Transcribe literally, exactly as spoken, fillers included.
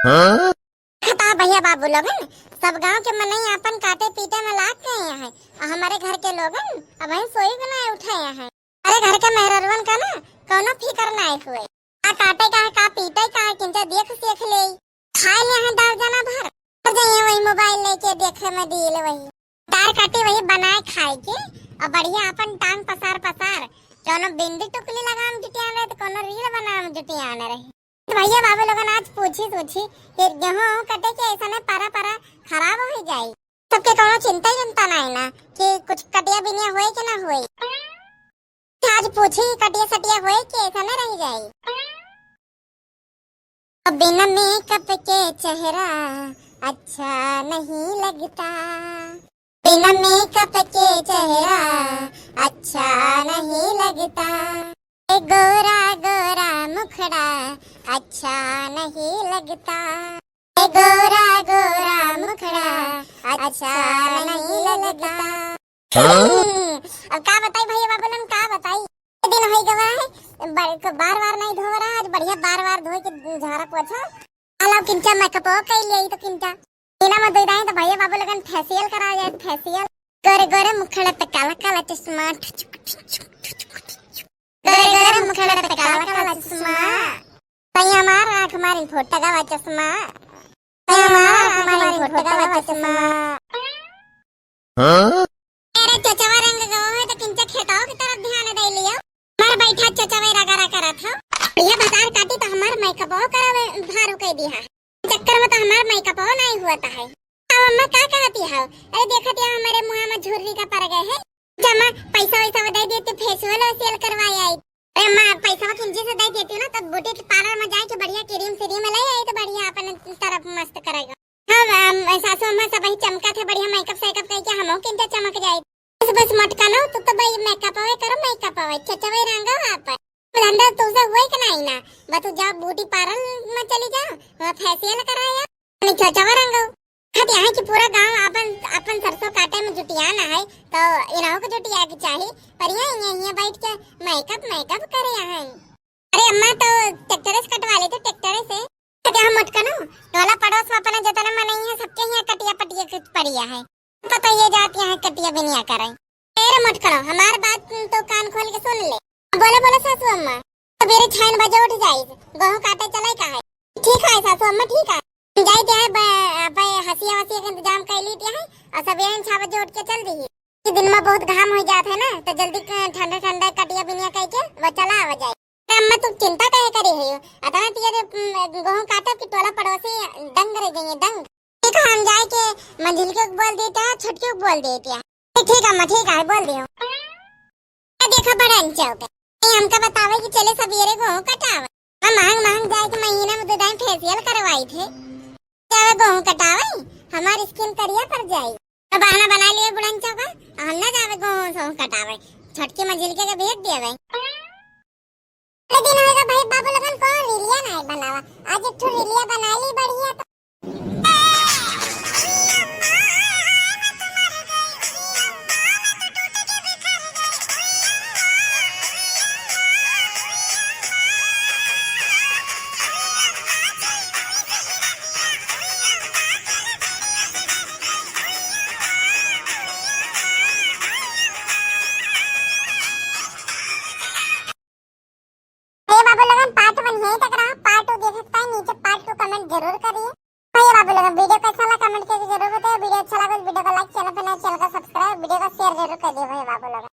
हाँ? खता भैया बाबू लोगन, सब गांव के मनई आपन काटे पीटे में लाग गए हैं, और हमारे घर के लोगन अबहीं सोई के ना उठे हैं। अरे घर के मेहररुअन का ना कौनो फिकर ना हुए, का काटे का है, का पीटे का है, किंचा देख सीख ले, खाए ले हैं दार जना भर, और जाइए वही मोबाइल लेके देखे में डील वही। तार काटी वही बनाए खाए के, और बढ़िया अपन टांग पसार पसार, कोनो बिंदी टुकली लगाम जुटियान रहे, तो कोनो रील बनाम जुटियान रहे। तो भैया बाबू लोगन आज पूछी सूझी कि गेहूं कटे के ऐसा नहीं परा परा खराब हो जाई, सबके कोनो चिंता ही चिंता नहीं ना कि कुछ कटिया बिनिया होए कि ना होए। आज पूछी कटिया सटिया होए कि ऐसा नहीं रह जाई। बिना मेकअप के चेहरा अच्छा नहीं लगता, बिना मेकअप के चेहरा अच्छा नहीं लगता, ए गोरा गोरा मुखड़ा अच्छा नहीं लगता, ए गोरा गोरा मुखड़ा अच्छा नहीं लगता। हाँ? अब का बताई भैया बाबू लोगन, का बताई? दिन होई गवा है, ब-, बार बार नहीं धोवा रहा, आज बढ़िया बार बार धोए के झाड़ा पोछा। अलाव किंचा मेकअप कई लिया तो किंचा। इना में दे दाई तो भैया बाबू लोगन फेशियल करा जाए, फेशियल। गोरे गोरे मुखड़ा पे काला काला चश्मा, गोरे गोरे मुखड़ा पे काला काला चश्मा। सैया मार आँख मारी फोटो गवा चश्मा, सैया मार आँख मारी फोटो गवा चश्मा। हाँ? अरे चचवा रंग गवा है तो किंचा खेताओ की तरफ ध्यान दे लियो। हमार बैठा चचवा रगड़ा करत हो। यह भतार काटी तो हमार मेकअप करब भारू कह दिया। चक्कर में तो हमार मेकअप नहीं हुआ है। अब अम्मा का कहती हो? अरे देखत है हमारे मुँह में झुर्री का पड़ गए है। जमा पैसा वैसा दे देती, फेशियल वेशियल करवाए आई। अरे अम्मा, पैसा किंची से दे देती ना, तब ब्यूटी पार्लर में जाए के बढ़िया क्रीम श्रीम ले आई तो बढ़िया अपन तरफ मस्त करेगा। हाँ, अम, सासू अम्मा सब ही चमका थे, बढ़िया मेकअप सेकअप करके हमहू किंचा चमक जाए। बस, बस मटकनो, तू तो भाई मेकअप आवे करो, मेकअप आवे, चचवे रंगो आप। धंधा तुमसे हुए कि नहीं ना, बस तू जाओ ब्यूटी पार्लर में चली जाओ, वहाँ फेशियल कराया, नहीं चचवा रंगो। खत यहाँ की पूरा गांव अपन, अपन सरसों काटे में जुटियाना है, तो इन्हों को जुटिया के चाही, पर यहाँ, यहाँ, यहाँ बैठ के मेकअप, मेकअप करे यहाँ। अरे अम्मा, तो ट्रैक्टर से कटवा लेते, ट्रैक्टर से। तो क्या हम मटकनो, टोला पड़ोस में अपना जितना मनई है, सबके यहाँ कटिया पटिया के पड़िया है। पता ये जात यहाँ कटिया बिनिया करे। ए रे मटकनो, हमार बात तो कान खोल के सुन ले। बोले, बोले सासू अम्मा। सबेरे छह बजे उठ जाई, गेहूं काटे चले का है। ठीक है सासू अम्मा, ठीक है। जाई दे है, ब-, ब-, हंसिया वसिया के इंतजाम कर ली है, और सबेरे छह बजे उठ के चल दी। कि दिन में बहुत घाम हो जात है ना, तो जल्दी क-, ठंडा ठंडा कटिया बिनिया करके वो चला आवा जाए। अरे अम्मा, तू चिंता काहे करे है? अतना तिया रे, उम, गेहूं काटब कि टोला पड़ोसी दंग रह जाइए, दंग। ठीक है, हम जाए के मंझिलके को बोल देते हैं, छोटकी को बोल देते हैं। ठीक है अम्मा, ठीक है, बोल दियो। ए, देखा बड़ा अंचा हो गया। ए, हमका बतावे कि चले सबेरे गेहूं कटावे। हम महंग महंग जाए के महीना में दो दाई फेशियल करवाई थे। जावे गेहूं कटावे, हमार स्किन करिया पड़ जाई। तो बहाना बना लिए बुढ़न चौका, हम ना जावे गेहूं सोहूं कटावे। छोटकी मंझिलके के भेज दिया भाई। अरे दिन होगा भाई बाबू लोगन को रीलिया ना बनावा। आज एक ठो रीलिया बना ली बढ़िया तो। ए बाबू लोगन, part one यहीं तक रहा। Part two देखे के ताई नीचे part two comment जरूर करिए। भैया बाबू लोगन, video कैसा लगा comment करके जरूर बताइए। Video अच्छा लगा तो video को like, channel पे नए channel को subscribe, video को share जरूर कर दिए भैया बाबू लोगन।